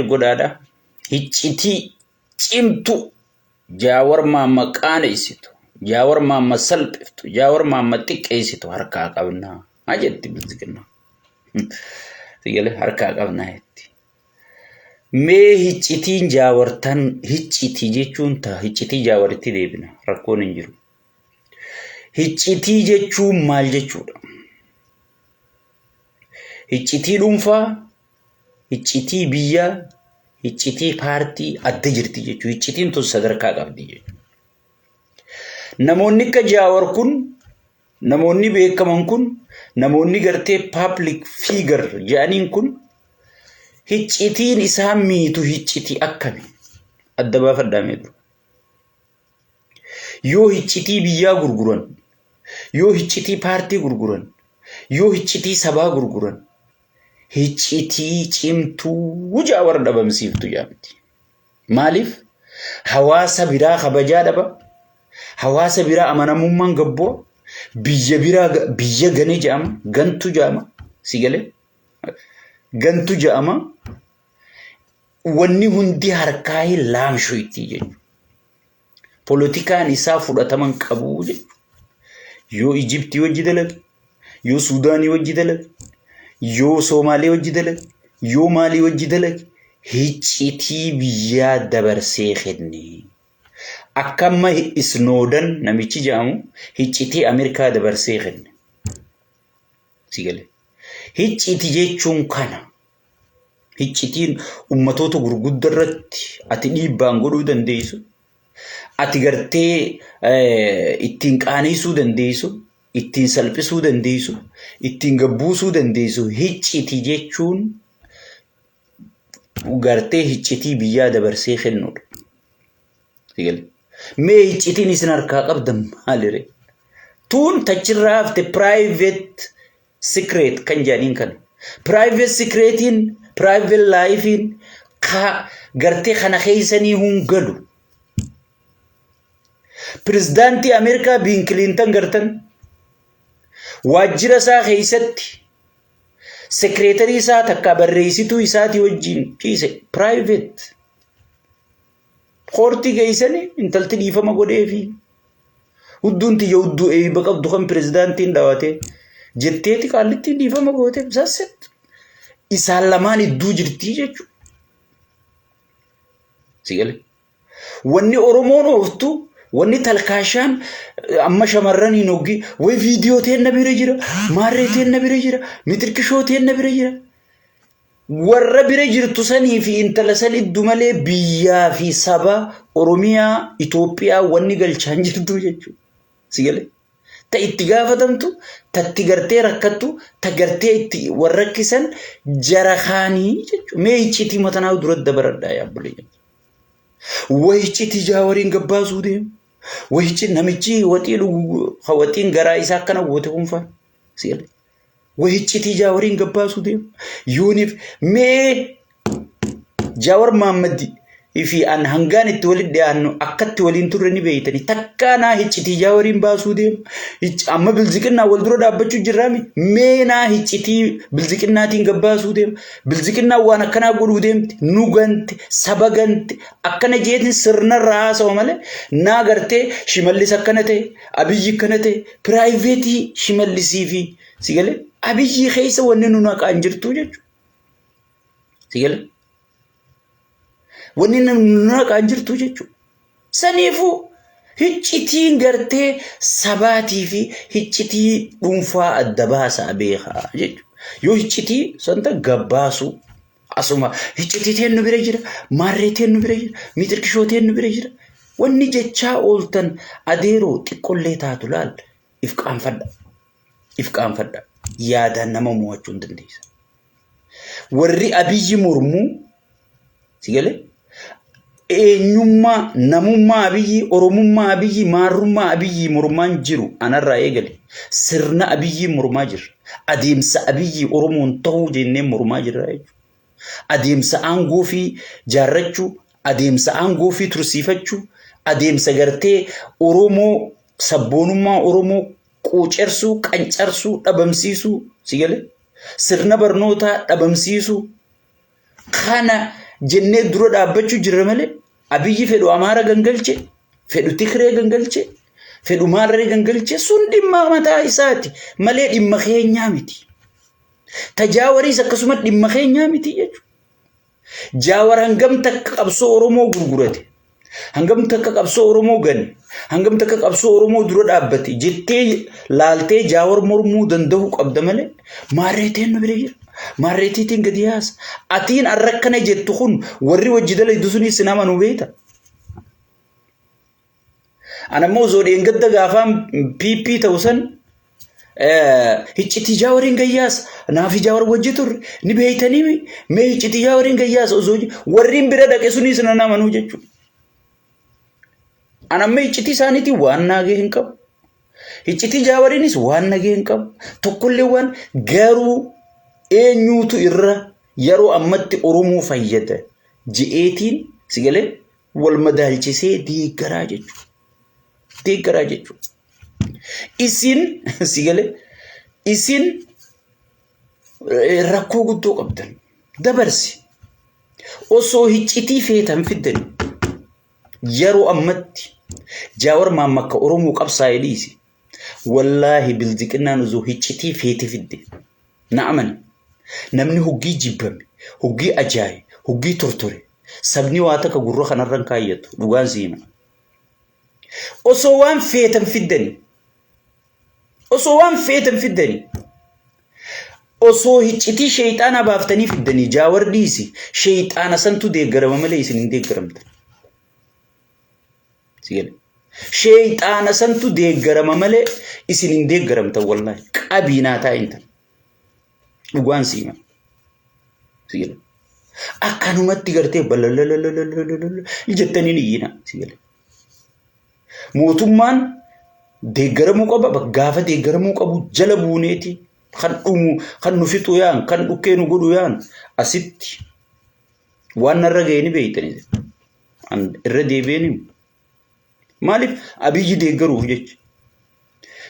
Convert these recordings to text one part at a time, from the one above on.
Godhaadha. Hiccitii cimtuu Jaawar Maamma qaaneessitu, Jaawar Maamma salphiftu, Jaawar Maamma xiqqeessitu harkaa qabnaa jetti Biltsiginnaa. Sigalee harkaa qabnaa jetti. Mee hiccitiin jaawartan hiccitii jechuun ta'a hiccitii jaawaritti deebina rakkoon hin jiru. Hiccitii jechuun maal jechuudha? Hiccitii dhuunfaa Hiccitii biyyaa, hiccitii paartii adda jirti jechuudha. Hiccitiin tun sadarkaa qabdi jechuudha. Namoonni akka Jaawar kun, namoonni beekaman kun, namoonni gartee public figure jedhaniin kun hiccitiin isaan miitu hiccitii akkami? Adda baafadhaa mee dura. Yoo hiccitii biyyaa gurguran, yoo hiccitii paartii gurguran, yoo hiccitii sabaa gurguran, hiccitii cimtuu jaawar dhabamsiiftu jaamti. Maaliif? Hawaasa biraa kabajaa dhaba. Hawaasa biraa amanamummaan gabboo. Biyya biraa biyya gane jedhama. Gantu jedhama. Si galee? Gantu jedhama. Wanni hundi harkaa hin laamshoyti jechuudha. Polotikaan isaa fudhatama hin qabu jechuudha. Yoo Ijiptii wajji dalage, yoo Suudaanii wajji dalage, yoo Soomaalee wajji dalage, yoo maalii wajji dalage, hiccitii biyyaa dabarsee kenne. Akka amma Isnoodan namichi jedhamu hiccitii Ameerikaa dabarsee kenne. Si galee. Hicciti jechuun kana. Hiccitiin ummatoota gurguddaa irratti ati dhiibbaan godhuu dandeessu, ati gartee ittiin qaaneessuu dandeessu, ittiin salphisuu dandeessu, ittiin gabbuusuu dandeessu hicciti jechuun gartee hiccitii biyyaa dabarsee kennuudha. Mee hiccitiin isin harkaa qabdan maalire? Tuun tachirraa hafte private secret kan jedhaniin kana. Private secretiin, private lifein ka gartee kana keessanii hun galu. Pirezidaantii Ameerikaa Biil Kilintan gartan waajjira isaa keessatti sekireetarii isaa takka barreessituu isaatii wajjin ciise private. Koortii geessanii intalti dhiifama godheefi hudduun tiyya hudduu eeyba qabdu kan pirezidaantiin dhaawate jetteeti qaallittiin dhiifama gooteef sasset. Isaan lamaan idduu jirtii jechuudha. Si galee? Wanni Oromoon ooftu wanni talkaashaan amma shamarran hin hoggi way viidiyoo teenna bira jira maarree teenna bira jira mixirqishoo teenna bira jira. Warra bira jirtu sanii fi intala san iddu malee biyyaa fi saba Oromiyaa Itoophiyaa wanni galchaan jirtu jechuudha. Si galee? Ta itti gaafatamtu, ta itti gartee rakkattu, ta gartee itti warra rakkisan jara kaanii jechuudha. Mee iccitii matanaa dura dabaradhaa yaa obboleeyyan. Way iccitii jaawariin gabbaasuu deemu. Way iccitii namichi waxii dhugu waxiin garaa isaa akkana goote kunfaa. Si galee? Way iccitii jaawariin gabbaasuu deemu. Yooniif mee Jaawar Mahammad fi an hangaan itti walitti dhiyaannu akkatti waliin turre ni beeytani. Takkaa naa hiccitii jaawariin baasuu deema. Amma bilziqinnaa wal dura dhaabbachuu jirraami. Mee naa hiccitii bilziqinnaatiin gabbaasuu deema. Bilziqinnaan waan akkanaa godhuu deemti. Nu gante, saba gante, akkana jeetiin sirnarraa haasawa malee naa gartee Shimallis akkana ta'e, Abiyyi akkana ta'e, piraayiveetii Shimallisii fi si galee Abiyyi keessa wanni nu naqaan jirtu jechuudha. Si galee wanni nu naqaan jirtu jechuudha. Saniifuu hiccitiin gartee sabaatii fi hiccitii dhuunfaa adda baasaa beekaa jechuudha. Yoo hiccitii santa gabbaasuu asuma hiccitii teen nu bira jira, maarree teen nu bira jira, mixirkishoo teen nu bira jira. Wanni jechaa ooltan adeeroo xiqqollee taatu laal if qaanfadha. If qaanfadha. Yaadaan nama mo'achuu hin dandeessa. Warri Abiyyi mormuu si galee eenyummaa namummaa Abiyyi Oromummaa Abiyyi maarrummaa Abiyyi mormaan jiru anarraa eegale sirna Abiyyi mormaa jirra. Adeemsa Abiyyi Oromoon ta'uu jennee mormaa jirra jechuudha. Adeemsa aangoo fi jaarrachuu, adeemsa aangoo fi tursiifachuu, adeemsa gartee Oromoo sabboonummaa Oromoo quucersuu, qancarsuu, dhabamsiisuu si galee sirna barnootaa dhabamsiisuu kana jennee dura dhaabbachuu jirra malee Abiyyi fedhu Amaara gangalche, fedhu Tigree gangalche, fedhu Maarree gangalche sun dhimma mataa isaati malee dhimma keenyaa miti. Tajaawariis akkasuma dhimma keenyaa miti jechuudha. Jaawar hangam takka qabsoo Oromoo gurgurate, hangam takka qabsoo Oromoo gane, hangam takka qabsoo Oromoo dura dhaabbate jettee laaltee Jaawar mormuu danda'uu qabda malee maarreeteen nu bira jira. Maarreetiitiin gadi yaasa. Atiin arra akkana jettu kun warri wajji dalaydu sunis sin amanu beekta. Ana immoo osoo dheengadda gaafaan PP ta'u san hiccitii jaawariin gayyaasa naaf jaawar wajji turre ni beeytanii mee hiccitii jaawariin gayyaasa osoo warriin bira dhaqe sunis nan amanuu jechuudha. Ana amma hiccitii isaaniitiin waan naagee hin qabu. Hiccitii jaawariinis waan nagee hin qabu. Tokkollee waan garuu eenyuutu irra yeroo ammatti Oromoo fayyada je'eetiin si galee wal madaalchisee deeggaraa jechuudha. Deeggaraa jechuudha. Isin si galee isin rakkoo guddoo qabdan dabarsi. Osoo hiccitii feetan fiddan yeroo ammatti Jaawar Maamma akka Oromoo qabsaa'e dhiisi. Wallaahi bildiqinnaan osoo hiccitii feete fidde. Na amani. Namni hoggii jibbame, hoggii ajaaye, hoggii tortore sabni waa takka gurra kanarra hin kaayyatu dhugaan si hima. Osoo waan feetan fiddani osoo waan feetan fiddani osoo hiccitii sheeyxaanaa baaftanii fiddanii jaawar dhiisi sheeyxaana santu deeggarama malee isin hin deeggaramtan. Si gale. Sheeyxaana santu deeggarama malee isin hin deeggaramtan wallaahi qabii naa taa'intan. Dhugaan si hima. Si gale. Akkanumatti gartee balalalalalalalala jettanii ni iyyina. Si gale. Mootummaan deeggaramuu qaba gaafa deeggaramuu qabu jala buuneeti kan dhumu kan nu fixu yaan kan dhukkee nu godhu yaan asitti waan narra ga'e ni beektani. An irra deebi'een himu. Maaliif Abiyyi deeggaruuf jecha.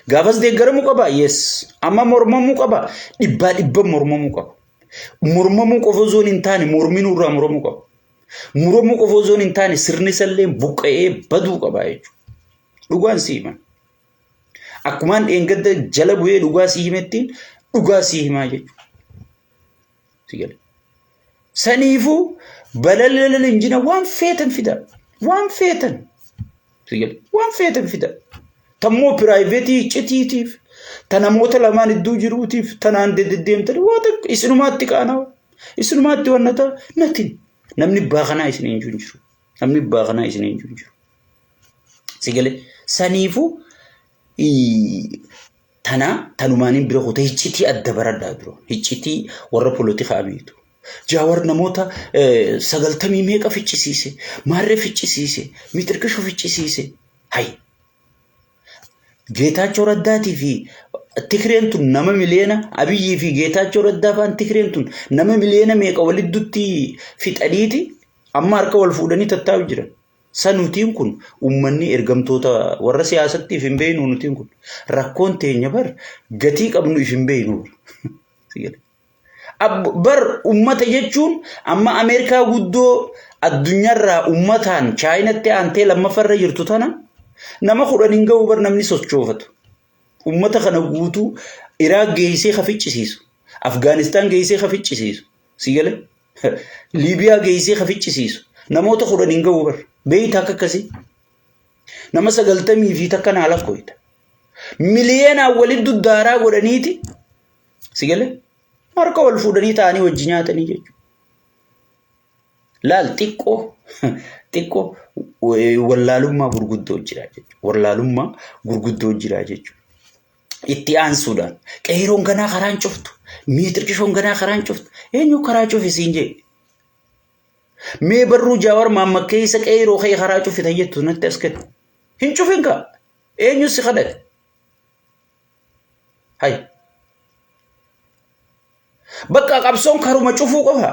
Gaafas deeggaramuu qaba? Yes. Amma mormamuu qaba? Dhibbaa dhibban mormamuu qaba. Mormamuu qofa osoo hin taane morminuu irraa muramuu qaba. Muramuu qofa osoo hin taane sirni isallee buqqa'ee baduu qaba jechuudha. Dhugaan si hima. Akkumaan dheengadda jala bu'ee dhugaa si himettiin dhugaa si himaa jechuudha. Si gale. Saniifuu balalala hin jina waan feetan fida. Waan feetan. Si gale. Waan feetan fida. Tammoo piraayiveetii iccitiitiif ta namoota lamaan iddoo jiruutiif tanaan deddeemtanii waa takka isinumaatti qaanawa. Isinumaatti wanna ta'a natin. Namni baakanaa isin hin jiru. Namni baakanaa isin hin jiru. Si gale. Saniifuu Tana tanumaaniin bira kuta hiccitii adda baradhaa dura. Hiccitii warra polotikaa beektu. Jaawar namoota sagaltamii meeqa ficcisiise, maarree ficcisiise, mixirqishu ficcisiise. Hay. Geetaachoo Raddaatii fi Tigreen tun nama miliyoona Abiyyii fi Geetaachoo Raddaa faan Tigreen tun nama miliyoona meeqa waliddutti fixaniiti amma harka wal fuudhanii tattaa'u jiran. Sa nutiin kun ummanni ergamtoota warra siyaasatti if hin beeynu nutiin kun rakkoon teenya bar gatii qabnu if hin beeynu bar. Si gale. Bar ummata jechuun amma Ameerikaa guddoo addunyaarraa ummataan Chaayinatti aantee lammaffarra jirtu tana nama 10 hin ga'u bar namni sochoofatu. Ummata kana guutuu Iraaq geessee ka ficcisiisu. Afgaanistaan geessee ka ficcisiisu. Si gale? Liibiyaa geessee ka ficcisiisu. Namoota 10 hin ga'u bar. Beeyta akka akkasii. Nama sagaltamii fi takka naa lakkooyta. Miliyeenaan walitti duddaaraa godhaniiti. Si gale? Harka wal fuudhanii taa'anii wajji nyaatanii jechuudha. Laal xiqqoo xiqqoo wallaalummaa gurguddoo jira jechuudha. Wallaalummaa gurguddoo jira jechuudha. Itti aansuudhaan qeeyroon ganaa karaan cuftu miixirqishoon ganaa karaan cuftu eenyu karaa cufi siin jee. Mee barruu jaawar maamma keessa qeeyroo kee karaa cufita jettu natti as kennu. Hin cufin kaa eenyu si kadhate. Hay. Bakka qabsoon karuma cufuu qofa.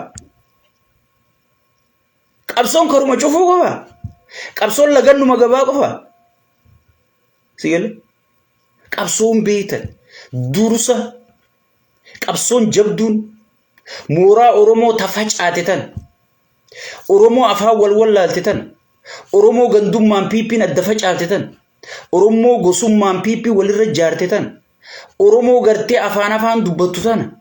Qabsoon karuma cufuu qofa. Qabsoon lagannuma gabaa qofa. Si galee? Qabsoon beektan dursa qabsoon jabduun mooraa Oromoo ta facaate tan Oromoo afaan wal wallaalte tana. Oromoo gandummaan PPn adda facaafte tana. Oromoo gosummaan PP walirra jaarte tana. Oromoo gartee afaan afaan dubbattu tana.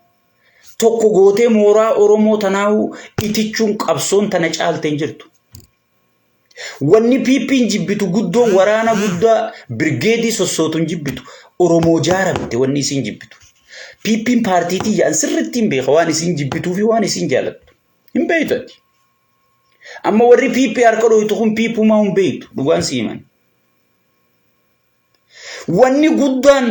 Tokko gootee mooraa Oromoo tanaa'uu itichuun qabsoon tana caalte hin jirtu. Wanni PPn jibbitu guddoon waraana guddaa birgeedii sossootu hin jibbitu. Oromoo jaaramte wanni isiin jibbitu. PPn paartii tiyya an sirriitti hin beeka waan isiin jibbituu fi waan isiin jaalattu. Hin beektu ati. Amma warri PP harka dhoytu kun PPumaa hin beektu dhugaan si himan. Wanni guddaan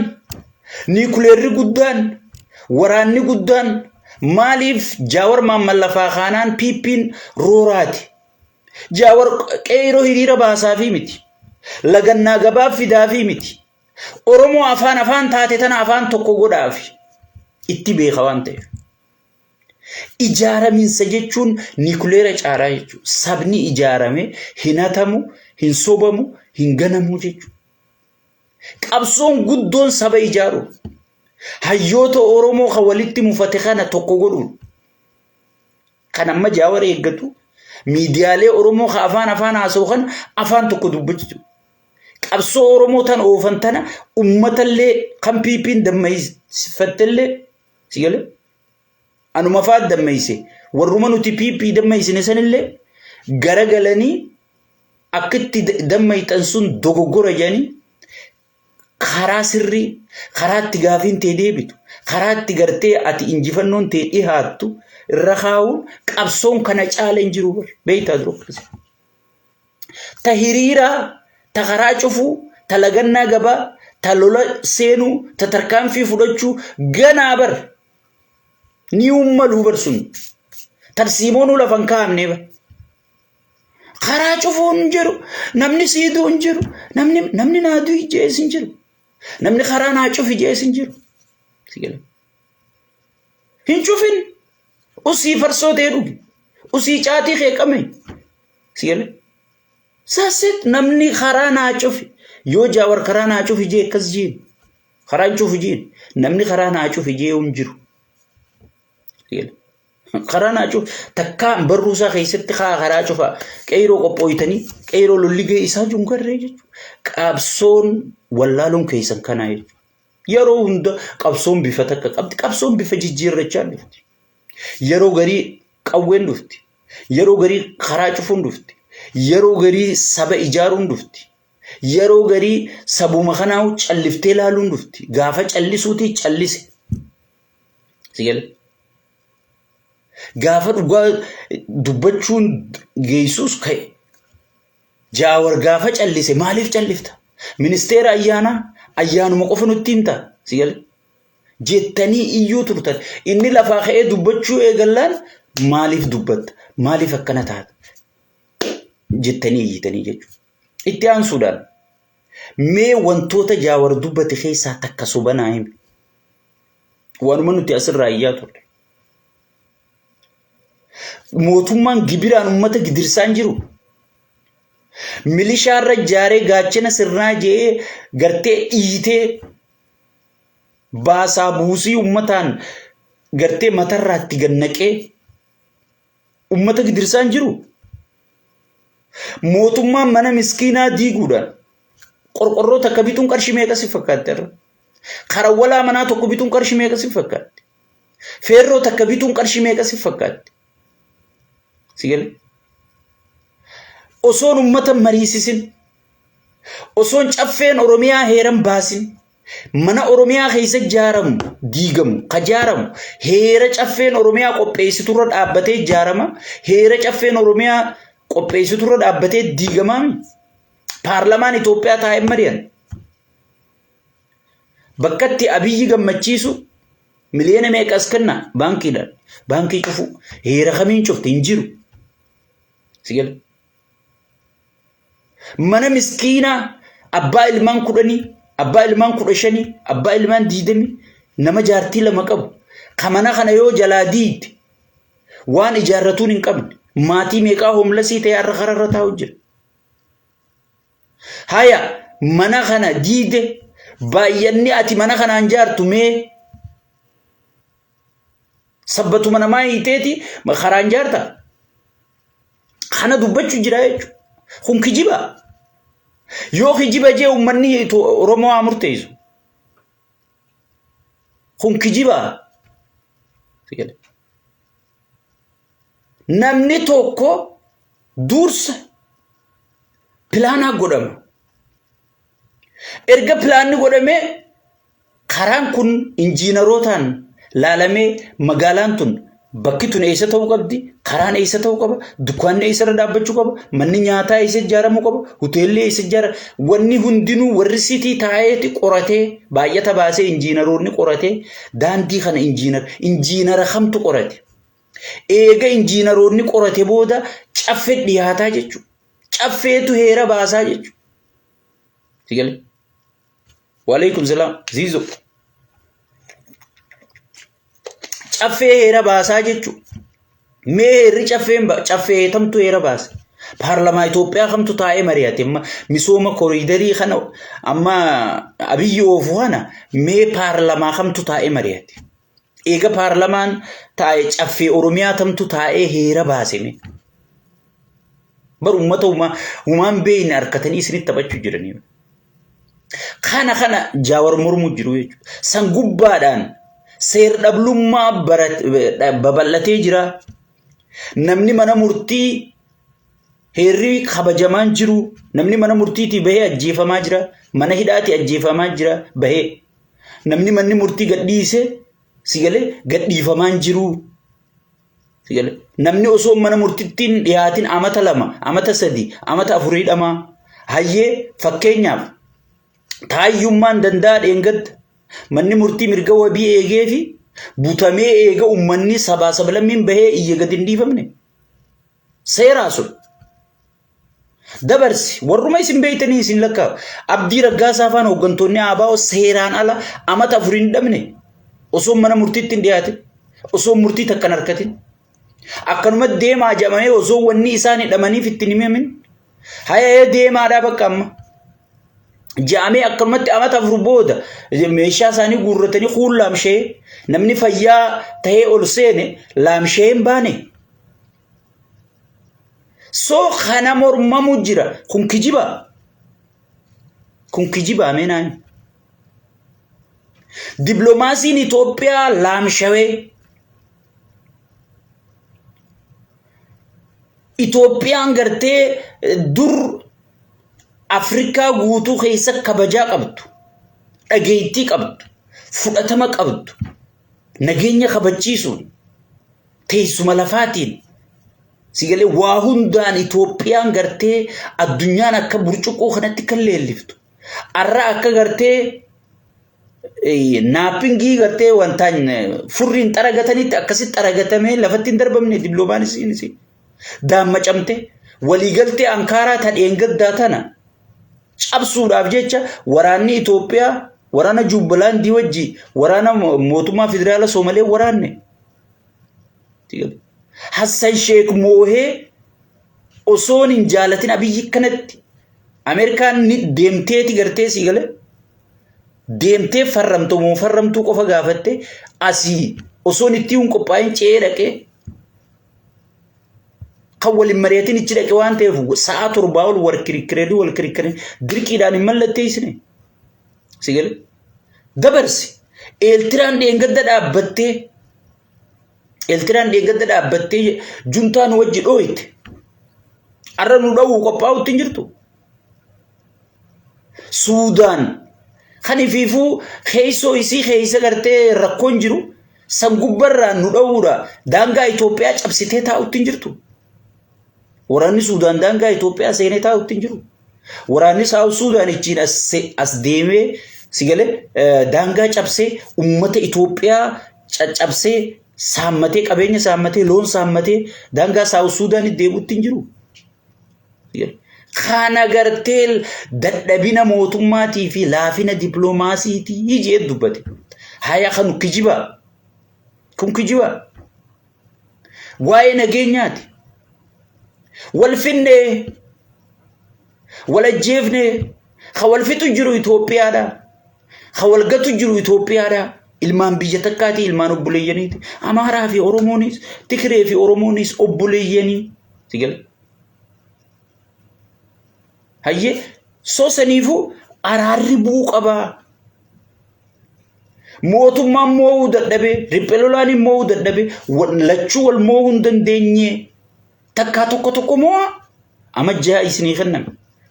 niikuleerri guddaan waraanni guddaan maaliif Jaawar Maamman lafaa kaanaan PPn rooraati. Jaawar qeeroo hiriira baasaafii miti. Lagannaa gabaa fidaafii miti. Oromoo afaan afaan taate tana afaan tokko godhaafi. Itti beeka waan ta'eef. Ijaaraminsa jechuun nikuleera caaraa jechuudha. Sabni ijaarame hin hatamu, hin sobamu, hin ganamu jechuudha. Qabsoon guddoon saba ijaaru. Hayyoota Oromoo kan walitti mufate kana tokko godhuun. Kan amma Jaawar eeggatu miidiyaalee Oromoo kan afaan afaan haasa'u kana afaan tokko dubbachuu. Qabsoo Oromoo tan oofan tana uummatallee kan PPn dammeessifattellee si galee Anuma fa'aa dammeeyse. Warruma nuti PP dammeeysine sanillee garagalanii akka itti dammeeyxan sun dogoggora jedhanii karaa sirrii, karaa itti gaafiin tee deebitu, karaa itti gartee ati injifannoon tee dhihaattu irra kaa'uun qabsoon kana caala hin jiru bar. Beektaa dura akkasii. Ta hiriiraa, ta karaa cufuu, ta lagannaa gabaa, ta lola seenuu, ta tarkaanfii fudhachuu ganaa bar. Ni uummaluu bar sun. Tarsiimoonuu lafa hin kaa'amnee bar. Karaa cufuun hin jiru. Namni siiduu hin jiru. Namni namni naa du'i jees hin jiru. Namni karaa naa cufi jees hin jiru. Si gala. Hin cufin. Usii farsoo ta'e dhugi. Usii caatii kee qame. Si gala. Sassit namni karaa naa cufi. Yoo jaawar karaa naa cufi jee akkas jeen. Karaa hin cufu jeen. Namni karaa naa cufi jee hin jiru. Karaa naa cufi. Takkaa barruu isaa keessatti kaa karaa cufa. Qeyroo qophooytanii qeyroo lolli ga'e isaa jungarree jechuudha. Qabsoon wallaaluun keessan kanaa jechuudha. Yeroo hunda qabsoon bifa takka qabdi. Qabsoon bifa jijjiirrachaa dhufti. Yeroo garii qawween dhufti. Yeroo garii karaa cufuun dhufti. Yeroo garii saba ijaaruun dhufti. Yeroo garii sabuma kanaa calliftee laaluun dhufti. Gaafa callisuutii callise. Si gale? Gaafa dhugaa dubbachuun geessus ka'e. Jaawar gaafa callise maaliif callifta? Ministeera ayyaanaa ayyaanuma qofa nutti himta. Si gale? Jettanii iyyuu turtan. Inni lafaa ka'ee dubbachuu eegallaan maaliif dubbatta? Maaliif akkana taata? Jettanii iyyitanii jechuudha. Itti aansuudhaan mee wantoota Jaawar dubbate keessaa takka soba naa himi. Waanuma nuti asirraa iyyaa turre. Mootummaan gibiraan uummata gidirsaa hin jiru. Milishaarra ijaaree gaachana sirnaa je'ee gartee dhiitee baasaa buusii uummataan gartee matarraatti gannaqee uummata gidirsaa hin jiru. Mootummaan mana miskiinaa diiguudhaan qorqorroo takka bituun qarshii meeqa si fakkaatti irra? Karawwalaa manaa tokko bituun qarshii meeqa si fakkaatti? Feerroo takka bituun qarshii meeqa si fakkaatti? Si galee? Osoon uummata mariisisin, osoon caffeen Oromiyaa heeran baasin, mana Oromiyaa keessa ijaaramu diigamu, ka ijaaramu heera caffeen Oromiyaa qopheessiturra dhaabbatee ijaarama, heera caffeen Oromiyaa qopheessiturra dhaabbatee diigamaami. Paarlamaan Itoophiyaa taa'ee mari'an. Bakkatti Abiyyi gammachiisu miliyoona meeqa as kenna baankiidhaan. Baankii cufuu heera kamiin cufte hin jiru. Si gala. Mana miskiinaa abbaa ilmaan 10, abbaa ilmaan 15, abbaa ilmaan 20 nama jaartii lama qabu. Ka mana kana yoo jalaa diigde waan ijaarratuun hin qabne maatii meeqaa hoomlasii ta'e har'a kararra taa'u jira. Haya mana kana diide baay'anni ati mana kanaan jaartu mee sabbatuma namaa hiiteeti karaan jaarta. Kana dubbachuu jira jechuudha. Kun kijiba. Yoo kijiba jee uummanni Oromoo haa murteessu. Kun kijiba. Namni tokko dursa pilaanaa godhama. Erga pilaanni godhamee karaan kun injiinarootaan laalamee magaalaan tun bakki tun eessa ta'uu qabdi, karaan eessa ta'uu qaba, dukkaanni eessarra dhaabbachuu qaba, manni nyaataa eessa ijaaramuu qaba, hoteelli eessa ijaara, wanni hundinuu warri sitii taa'eeti qoratee baay'ata baasee injiinaroonni qoratee daandii kana injiinara kamtu qorate. Eega injiinaroonni qorate booda caffee dhiyaataa jechuudha. Caffeetu heera baasaa jechuudha. Si galee? Waalaikum salaam. Ziizo. Caffee heera baasaa jechuudha. Mee heerri caffeen caffee tamtu heera baase. Paarlamaa Itoophiyaa kamtu taa'ee mari'ate amma misooma koriidarii kana amma Abiyyi oofu kana mee paarlamaa kamtu taa'ee mari'ate. Eega paarlamaan taa'e caffee Oromiyaa tamtu taa'ee heera baase mee. Bar uummata humaan beeyne harkatanii isinitti taphachuu jiranii. Kana kana Jaawar mormuu jiru jechuudha. San gubbaadhaan seer dhablummaa babal'atee jira. Namni mana murtii heerri kabajamaan jiru. Namni mana murtiitii bahee ajjeefamaa jira. Mana hidhaatii ajjeefamaa jira bahee. Namni manni murtii gadhiise si galee gadhiifamaan jiru. Si galee namni osoo mana murtittiin dhiyaatin amata 2, amata 3, amata 4 hidhamaa. Hayyee fakkeenyaaf taayyummaan danda'a dheengadda manni murtii mirga wabii eegee fi butamee eega uummanni sabaa sablammiin bahee iyya gadi hin dhiifamne. Seeraa sun. Dabarsi warruma isin beektanii isin lakkaa Abdii Raggaasaa faan hooggantoonni ABO seeraan ala amata 4 hin dhabne osoo mana murtiitti hin dhiyaatin osoo murtii takka hin harkatin akkanuma deemaa jedhamee osoo wanni isaan hidhamaniif itti hin himamin hayee deemaadhaa bakka amma jedhamee akkanumatti amata 4 booda meeshaa isaanii guurratanii kuun laamshee namni fayyaa tahee ol seene laamshee hin baane. So kana mormamu jira. Kun kijiba. Kun kijiba mee naan. Dippiloomaasiin Itoophiyaa laamshawee. Itoophiyaan gartee dur Afrikaa guutuu keessa kabajaa qabdu, dhageettii qabdu, fudhatama qabdu, nageenya kabachiisuun teessuma lafaatiin si galee waa hundaan Itoophiyaan gartee addunyaan akka burcuqqoo kanatti kan leelliftu. Arra akka gartee naappingii gartee wantaan furriin xaragatanitti akkasitti xaragatamee lafatti hin darbamne dippiloomaasiin isii. Daammacamte waliigaltee Ankaaraa ta dheengaddaa tana cabsuudhaaf jecha waraanni Itoophiyaa waraana Juubbalaandii wajji waraana mootummaa federaala Soomalee waraanne. Hassan Sheek moohee osoon hin jaalatin Abiyyi kanatti Ameerikaan ni deemteeti gartee sii galee deemtee farramtu moo farramtuu qofa gaafatte asii osoon itti hin qophaa'in ce'ee dhaqee kan waliin mari'atin ichi dhaqe waan ta'eef sa'a 7 ol wal kirikiranii wal kirikiranii dirqiidhaan hin mallatteessine. Si galee dabarsi Eeltiraan dheengadda dhaabbattee Eeltiraan dheengadda dhaabbattee juntaa nu wajji dhooyte. Arra nu dhowwu qophaa'utti hin jirtu. Suudaan kan ifiifuu keessoo isii keessa gartee rakkoon jiru san gubbarraan nu dhowwuudha daangaa Itoophiyaa cabsitee taa'utti hin jirtu. Waraanni Suudaan daangaa Itoophiyaa seenee taa'utti hin jiru. Waraanni Saawud Suudaan ittiin as deemee si galee daangaa cabsee uummata Itoophiyaa caccabsee saammatee qabeenya saammatee loon saammatee daangaa Saawud Suudaanitti deebi'utti hin jiru. Kana gartee dadhabina mootummaatii fi laafina dippiloomaasiitii jee dubbate. Haya kan kijiba. Kun kijiba. Waa'ee nageenyaati. Wal finnee, wal ajjeefnee, ka wal fixu jiru Itoophiyaadha. Ka wal gatu jiru Itoophiyaadha. Ilmaan biyya takkaati, ilmaan obboleeyyaniiti. Amaaraa fi Oromoonis, Tigree fi Oromoonis obboleeyyanii. Si gala? Hayyee soo saniifuu araarri bu'uu qabaa. Mootummaan moo'uu dadhabee, riphee lolaan moo'uu dadhabee, lachuu wal moo'uu hin dandeenye. Takkaa tokko tokko moo'a. Amma ja'a isinii kenname.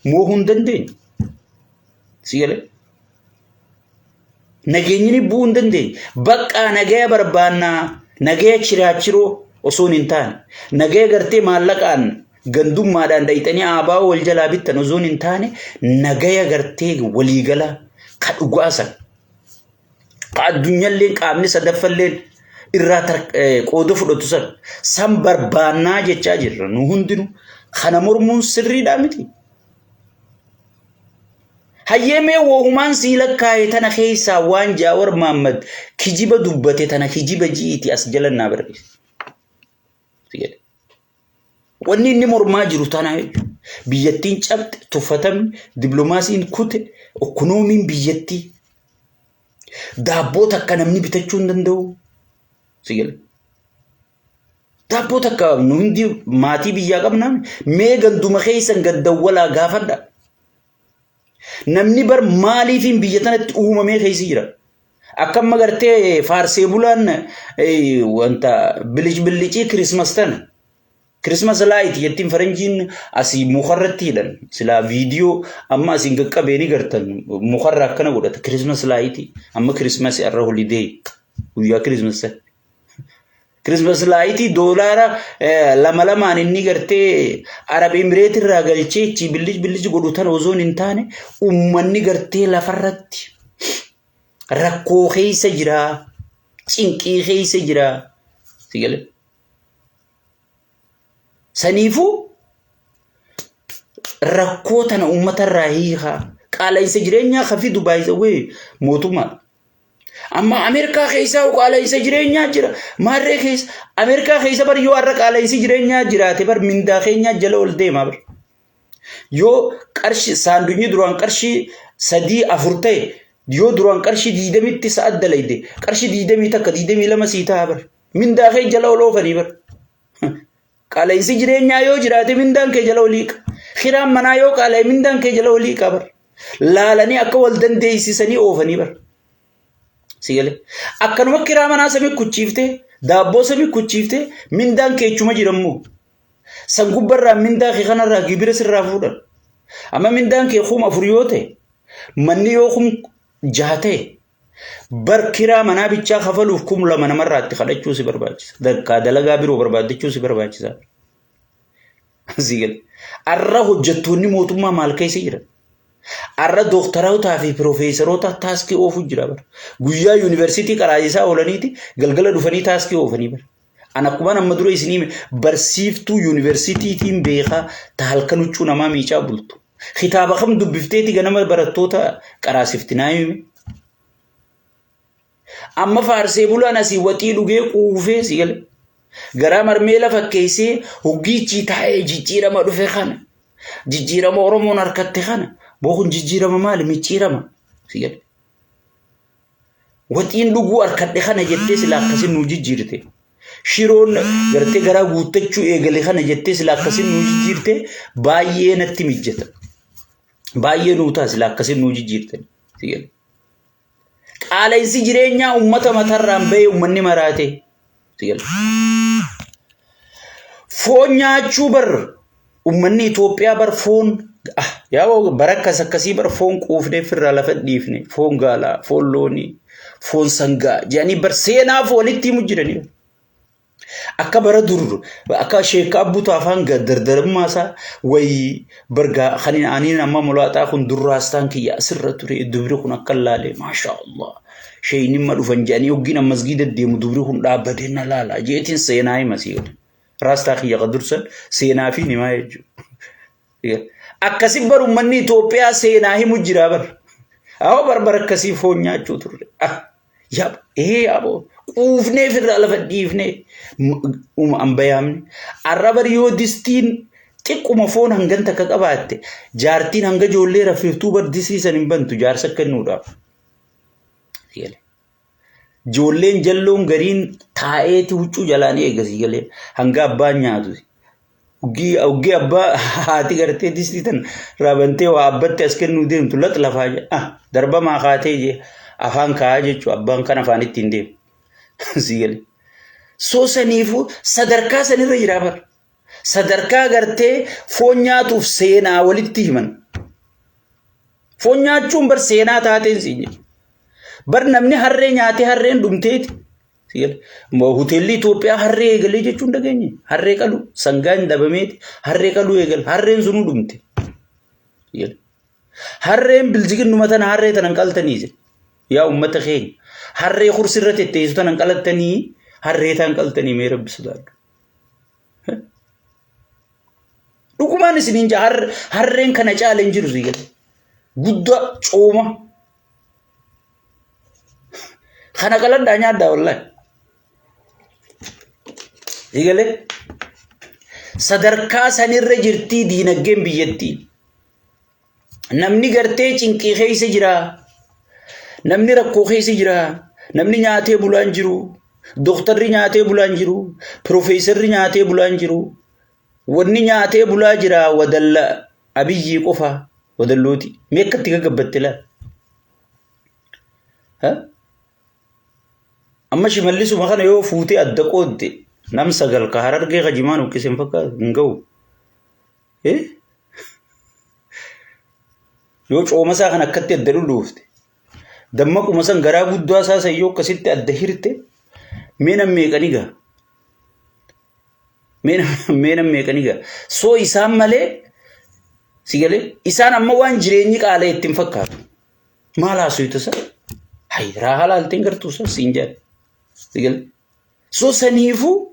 Moo'uu hin dandeenye. Si galee? Nageenyi bu'uu hin dandeenye. Baqqaa nagaya barbaannaa, nagaya chiraachiroo osoo hin taane, nagaya gartee maallaqaan gandummaadhaan dhayxanii aabaa'oo wal jalaa bittan osoo hin taane, nagaya gartee waliigalaa ka dhugaa san ka addunyalleen qaamni sadaffalleen irraa qooda fudhatu san san barbaannaa jechaa jirra nu hundinuu kana mormuun sirriidhaa miti. Hayyee mee woohumaan sii lakkaa'e tana keessaa waan Jaawar Maammad kijiba dubbate tana kijiba ji'iiti as jala naa barreessi. Wanni inni mormaa jiru tana jechuudha. Biyyattiin cabxe, tuffatamni, dippiloomaasiin kute, ikkonoomiin biyyattii daabboo takka namni bitachuu hin danda'u. Si gala. Daabboo takka nu hundi maatii biyyaa qabnaa mee ganduma keessan gaddawwalaa gaafadha. Namni bar maaliifiin biyya tanatti uumamee keessa jira. Akka amma gartee faarsee bulaan wanta bilic bilicii kirismas tana. Kirismas laayit jettiin faranjiin asii mukarratti hidhan. Silaa viidiyoo amma asiin qaqqabee ni gartan mukarra akkana godhata. Kirismas laayitii amma kirismas irra holidee guyyaa kirismas sana. Kirismas laayitii doolaara lama lamaan inni gartee Arab Imireet irraa galchee ichi billic billic godhu tana osoo hin taane uummanni gartee lafarratti rakkoo keessa jira, cinqii keessa jira. Si galee? Saniifuu rakkoo tana uummatarraa hiikaa qaala'insa jireenyaa ka fidu baay'isawwee mootummaadha. Amma Ameerikaa keessaa qaala'insa jireenyaa jira. Maarree keessa Ameerikaa keessa bar yoo har'a qaala'insi jireenyaa jiraate bar mindaa keenyaa jala ol deema bar. Yoo qarshii saandunyi duraan qarshii sadii afur ta'e yoo duraan qarshii diidamitti sa'a dalayde qarshii 21 22 sii ta'a bar. Mindaa kee jala ol oofanii bar. Qaala'insi jireenyaa yoo jiraate mindaan kee jala olii qa. Kiraan manaa yoo qaala'e mindaan kee jala olii qa bar. Laalanii akka wal dandeessisanii oofanii bar. Si galee. Akkanuma kiraa manaa samii kuchiiftee daabboo samii kuchiiftee mindaan kee chuma jirammoo. San gubbarraa mindaa kee kanarraa gibira sirraa fuudhan. Amma mindaan kee 4000 yoo ta'e manni yoo 6000 ta'e Bar kiraa manaa bichaa kafaluuf 2000 namarraa itti kadhachuu si barbaachisa. Dakkaa dalagaa biroo barbaaddachuu si barbaachisa. Asii gala. Arra hojjettoonni mootummaa maal keessa jiran? Arra dooktarootaa fi piroofeesaroota taaskii oofuu jira bara. Guyyaa yuunivarsiitii qaraayisaa oolaniiti galgala dhufanii taaskii oofanii bara. An akkumaan amma dura isinii hime barsiiftuu yuunivarsiitiitiin beekaa ta halkan huccuu namaa miicaa bultu. Kitaaba kam dubbifteeti ganama barattoota qaraasifti naa himi. Amma faarsee bulaan asii waxii dhugee quufee si gale. Garaa marmeela fakkeessee hoggiichii taa'ee jijjiirama dhufe kana. Jijjiirama Oromoon harkatte kana. Boo kun jijjiirama maali? Micciirama. Si gale. Waxiin dhuguu harkadhe kana jettee sila akkasin nuu jijjiirte. Shiroon gartee garaa guuttachuu eegale kana jettee sila akkasin nuu jijjiirte baay'ee natti mijjata. Baay'ee nuu ta'a sila akkasin nuu jijjiirte. Qaala'insi jireenyaa uummata matarraan bahee uummanni maraate. Foon nyaachuu bar uummanni Itoophiyaa bar foon ah, yaa bara akkas akkasii bar foon quufnee firraa lafa dhiifne foon gaalaa foon loonii foon sangaa jedhanii bar seenaaf walitti himu jiranii. Akka bara dur akka sheekka abbuutu afaan dardarummaa isaa wayii bargaa kan aniin amma mulaaxaa kun durraastaan kiyya asirra ture dubri kun akka laalee maashaa Allah. Sheeynimma dhufan jedhanii hoggiin amma masgiida deemu dubri kun dhaabbatee na laala jeetiin seenaa hima sii gala. Raastaa kiyya ka dursan seenaa fi himaa jechuudha. Akkasi bar uummanni Itoophiyaa seenaa himu jira bar. Awwa bar bar akkasii foon nyaachuu turre. Ah, yaa ee yaaboo quufnee firraa lafa dhiifnee an bayaamne. Arra bar yoo distiin xiqquma foon hangan takka qabaatte jaartiin hanga ijoollee raffiftuu bar distii san hin bantu jaarsa kennuudhaaf. Galee. Ijoolleen jalloon gariin taa'eeti huccuu jalaan eega si galee hanga abbaan nyaatu. Uggii abbaa haati gartee distii tan raabantee waa abbatti as kennuu deemtu lax lafaa jee ah darbamaa kaatee jee afaan kaa'aa jechuu abbaan kan afaan ittiin deemu. Sii galee. Soo saniifuu sadarkaa sanirra jira bara. Sadarkaa gartee foon nyaatuuf seenaa walitti himan. Foon nyaachuun bar seenaa taateen siin jedhu. Bar namni harree nyaatee harreen dhumteeti. Hoteelli Itoophiyaa harree eegalee jechuun dhageenye. Harree qalu sangaan dhabameeti harree qaluu eegale harreen sunuu dhumte. Harreen bilziginnuma tana harree tanan qaltanii jedhe. Yaa uummata keenya harree kursirra tetteessu tanan qalattanii harree taan qaltanii mee rabbi sodaadhu. Dhugumaan isiniin jaa harreen kana caala hin jiru sii gale. Guddaa cooma. Kana qaladhaa nyaadhaa wallahi. Sii galee sadarkaa sanirra jirtii diinagdeen biyyattii. Namni gartee cinqii keessa jira. Namni rakkoo keessa jira. Namni nyaatee bulaa hin jiru. Dooktarri nyaatee bulaa hin jiru. Piroofeesarri nyaatee bulaa hin jiru. Wanni nyaatee bulaa jira wadalla abiyyii qofa wadallooti. Mee akka itti gagabbatte laal. Amma shimallisuma kana yoo fuutee adda qoodde nam sagal ka harargee ka jimaan uqqise hin fakkaatu hin ga'u. Yoo cooma isaa kan akkatti adda dhudhuufte dammaquma san garaa guddaa isaa san yoo akkasitti adda hirte mee nam meeqa ni ga'a? Mee nam meeqa ni ga'a? Soo isaan malee si galee isaan amma waan jireenyi qaala'e itti hin fakkaatu. Maal haasuytu isa? Hay raahaa laalteen gartuu isa siin jedha. Si galee So saniifuu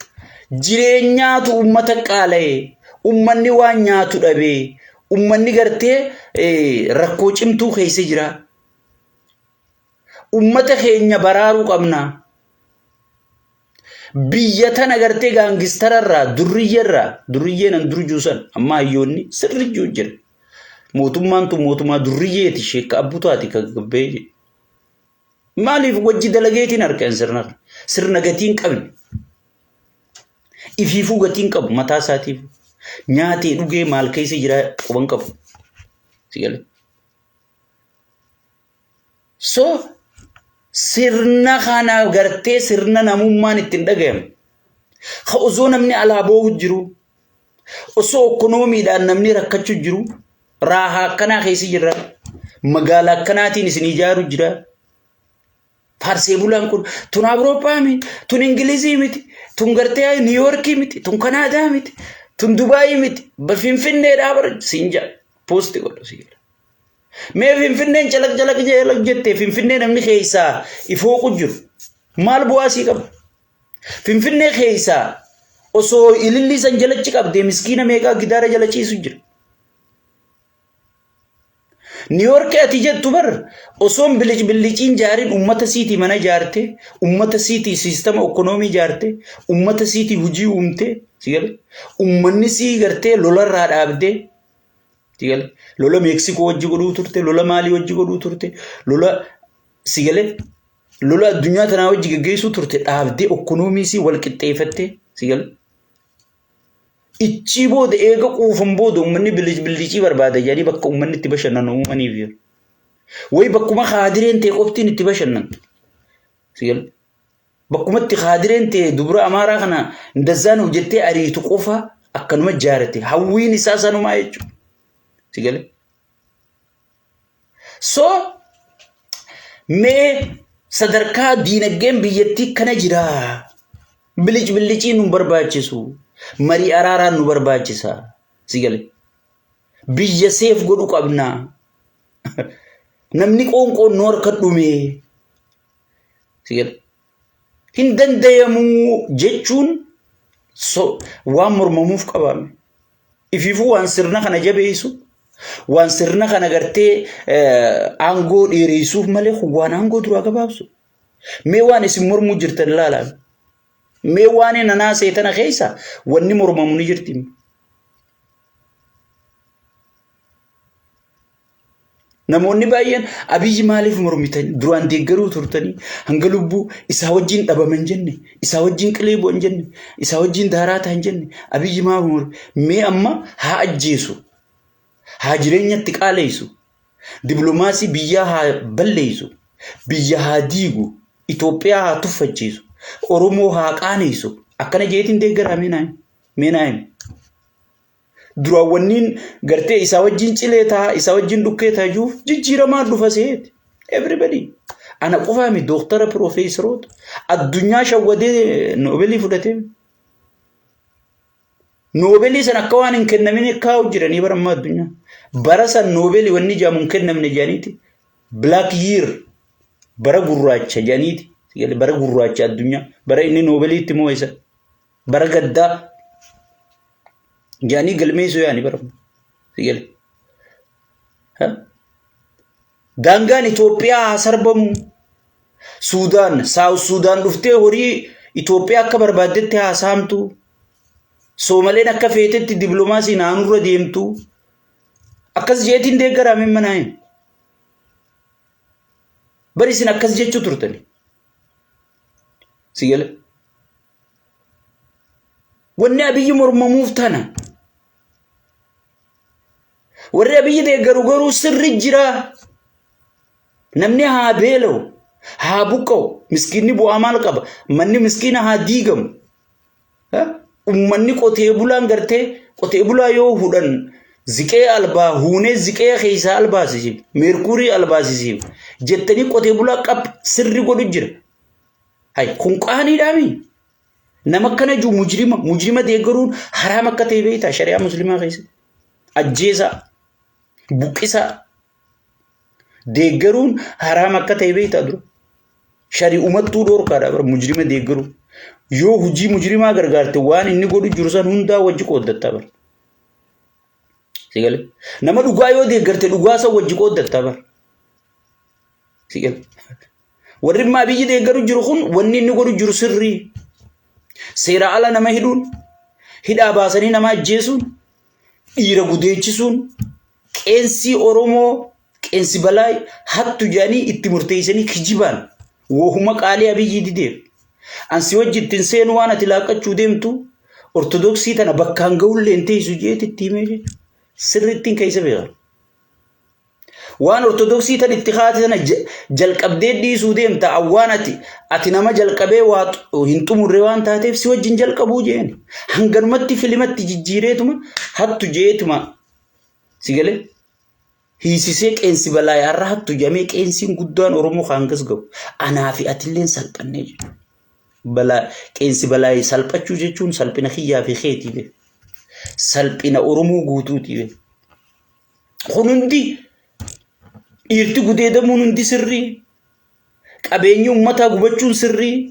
jireenyaatu ummata qaala'e, ummanni waan nyaatu dhabe, ummanni gartee rakkoo cimtuu keessa jira. Ummata keenya baraaruu qabna. Biyya tana gartee gaangistararraa, durriyyarraa, durriyyeen an dur juusan amma hayyoonni sirri juu jira. Mootummaan tun mootummaa durriyyeeti sheekka abbutaati kan gabbee jedhe. Maaliif wajji dalageetiin argan sirna kana? Sirna gatii hin qabne. Ifiifuu gatii hin qabu mataa isaatiif. Nyaatee dhugee maal keessa jira quban qabu. Si galee? So sirna kana gartee sirna namummaan ittiin dhagayamu. Ka osoo namni alaa boohu jiru, osoo okkonoomiidhaan namni rakkachuu jiru, raahaa akkanaa keessa jirra. Magaalaa akkanaatiin isin ijaaru jira. Faarsee bulaan kun tun Awurooppaa miti, tun Ingilizii miti, tun gartee Niiyoorkii miti, tun Kanaadaa miti, tun Dubaayii miti, Finfinneedhaa bara siin jedha. Poosti godhu siin jedha. Mee Finfinneen calaq calaq calaq jettee Finfinnee namni keessaa ifooqu jiru. Maal bu'aa sii qaba? Finfinnee keessaa osoo ilillii san jalachi qabdee miskiina meeqaa gidaara jala ciisu jira. Niiyoorkii ati jettu bar osoon bilic biliciin jaarin ummata siitii mana jaarte, ummata siitii siistama okkonoomii jaarte, ummata siitii hujii uumte, si gale? Ummanni sii gartee lolarraa dhaabdee, si gale? Lola Meeksikoo wajji godhuu turte, lola maalii wajji godhuu turte, lola si gale? Lola addunyaa tanaa wajji geggeessuu turte dhaabdee okkonoomii sii wal qixxeeffattee, si gale? Ichii booda eega quufan booda uummanni bilic bilicii barbaada jedhanii bakka uummanni itti bashannanu uumaniif jiru. Wayi bakkuma kaadireen ta'e qoftiin itti bashannantu. Bakkuma itti kaadireen ta'e dubra amaaraa kana ndazzaa jettee ariitu qofa akkanuma jaarate. Hawwiin isaa sanumaa jechuudha. Si galee? So mee sadarkaa diinagdeen biyyattii kana jira. Bilic biliciin nu barbaachisu. Marii araaraan nu barbaachisa. Si gale. Biyya seef godhu qabna. Namni qoonqoon nu harka dhume. Si gale. Hin dandayamu jechuun waan mormamuuf qabame. Ifiifuu waan sirna kana jabeessu, waan sirna kana gartee aangoo dheeressuuf malee kun waan aangoo duraa gabaabsu. Mee waan isin mormuu jirtan ilaalaa. Mee waan nanaa seetana keessa wanni mormamu ni jirti. Namoonni baay'een Abiyyi maaliif mormitanii duraan deeggaruu turtanii hanga lubbuu isaa wajjin dhabaman jenne isaa wajjin qilee bu'an jenne isaa wajjin daaraa ta'an jenne Abiyyi maaf mormi mee amma haa ajjeesu haa jireenyatti qaaleessu diplomaasii biyyaa haa balleessu biyya haa diigu Itoophiyaa haa tuffachiisu Oromoo haa qaaneessu akkana jeetiin deeggaraa mee naa himi mee naa himi. Duraan wanniin gartee isaa wajjin cilee ta'a, isaa wajjin dhukkee ta'a jiruuf jijjiiramaa dhufa seeti. Everybody. Ana qofaa mi dooktara piroofeesaroota addunyaa shawwadee noobelii fudhatee. Noobelii san akka waan hin kennamin kaa'u jiranii bara ammaa addunyaa. Bara san noobelii wanni jedhamu hin kennamne jedhaniiti. Black year bara gurraacha jedhaniiti. Bara gurraacha addunyaa. Bara inni noobeliitti moo isa. Bara gaddaa jedhanii galmeessuu yaani bara si gale. Daangaan Itoophiyaa haa sarbamu. Suudaan, Saawus Suudaan dhuftee horii Itoophiyaa akka barbaaddetti haa saamtu. Soomaleen akka feetetti dippiloomaasii naanurra deemtu. Akkas jeetiin deeggaraa manaa hin. Bari isin akkas jechuu turtani. Si gale. Wanni Abiyyi mormamuuf tana. Warri Abiyyi deeggaru garuu sirri jira. Namni haa beela'u, haa buqqa'u, miskiinni bu'aa maal qaba? Manni miskiina haa diigamu. Ummanni qotee bulaan gartee qotee bulaa yoo hudhan ziqee albaa huunee ziqee keessaa albaasisiif, meerkuurii albaasisiif jettanii qotee bulaa qab sirri godhu jira. Hay kun qaaniidhaami. Nama akkana jiru mujrima mujrima deeggaruun haraam akka ta'e beektaa shari'aa muslimaa keessatti. Ajjeesaa, buqqisaa deeggaruun haraam akka ta'e beektaa dura. Shari'umattuu dhoorkaadha bara mujrima deeggaruun. Yoo hojii mujrimaa gargaarte waan inni godhu jiru san hundaa wajji qooddatta bara. Si galee? Nama dhugaa yoo deeggarte dhugaa san wajji qooddatta bara. Si galee? Warri immoo Abiyyi deeggaru jiru kun wanni inni godhu jiru sirrii. Seera ala nama hidhuun, hidhaa baasanii nama ajjeesuun, dhiira gudeechisuun, qeensii Oromoo, qeensi balaa hattu jedhanii itti murteessanii kijibaan wohuma qaalii Abiyyi dideef. Ansi wajji ittiin seenu waan ati laaqqachuu deemtu Ortodoksii tana bakkaan ga'ullee hin teessu jeeti itti himee jechuudha. Sirriittiin keessa beekan. Waan Ortodoksii tan itti kaate sana jalqabdee dhiisuu deemta awwaan ati ati nama jalqabee waa hin xumurre waan taateef si wajjin jalqabuu jeen. Hanganumatti filimatti jijjiireetuma hattu jeetuma si galee hiisisee qeensi balaa yaarra hattu jamee qeensiin guddaan Oromoo kan hangas ga'u anaa fi atilleen salphannee jiru. Balaa qeensi balaa salphachuu jechuun salphina kiyyaa fi keetii be. Salphina Oromoo guutuutii be. Kun hundi dhiirti gudeedamuun hundi sirrii. Qabeenyi uummataa gubachuun sirrii.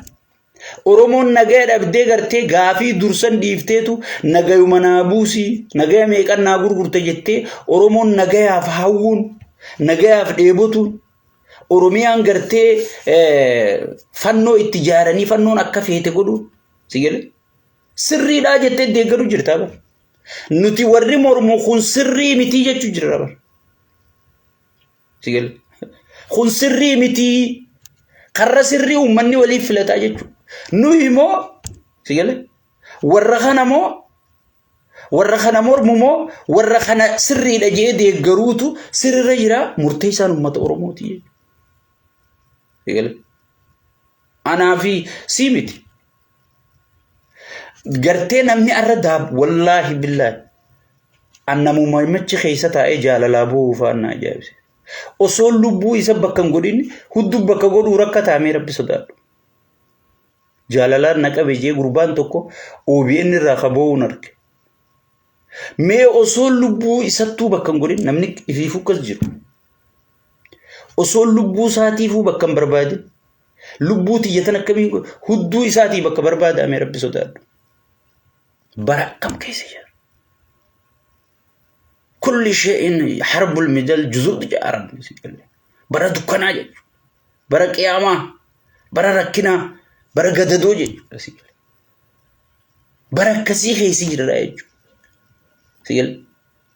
Oromoon nagaya dhabdee gartee gaafii dursan dhiifteetu nagayuma naa buusii nagaya meeqan naa gurgurte jettee Oromoon nagayaaf hawwuun nagayaaf dheebotuun Oromiyaan gartee fannoo itti ijaaranii fannoon akka feete godhuun si galee sirriidhaa jettee deeggaru jirtaa bara. Nuti warri mormu kun sirrii mitii jechuu jirra bara. Si galee kun sirrii mitii karra sirrii uummanni waliif filataa jechuudha. Nuyi immoo si galee warra kana moo warra kana mormu moo warra kana sirriidha jee deeggaruutu sirriirra jira murteessaan uummata Oromooti jechuudha. Si galee anaa fi sii miti. Gartee namni arra daab wallaahi billaahi an namuma machi keessa taa'ee jaalalaa boo'uu fa'aan na ajaa'ibse. Osoo lubbuu isa bakka hin godhin hudduu bakka godhuu rakkataa mee rabbi sodaadhu. Jaalalaan na qabe jee gurbaan tokko OBN irraa ka boo'uun arge. Mee osoo lubbuu isattuu bakka hin godhin namni ifiifuu akkas jiru. Osoo lubbuu isaatiifuu bakka hin barbaadin Lubbuu tiyya tan akkamiin godhu? Hudduu isaatii bakka barbaadame rabbi sodaadhu. Bara akkam keessa jira? Kulli shay'in harbul midal juzuud jedha rabbi si galee. Bara dukkanaa jechuudha. Bara qiyaamaa, bara rakkinaa, bara gadadoo jechuudha si galee. Bara akkasii keessa jirra jechuudha. Si galee.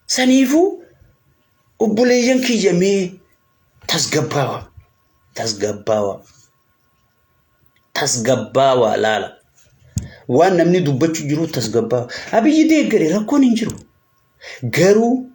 Saniifuu obboleeyyan kiyya mee Tasgabbaawaa. Tasgabbaawaa. Tasgabbaawaa laala. Waan namni dubbachuu jiru tasgabbaawaa. Abiyyi deeggare, rakkoon hin jiru. Garuu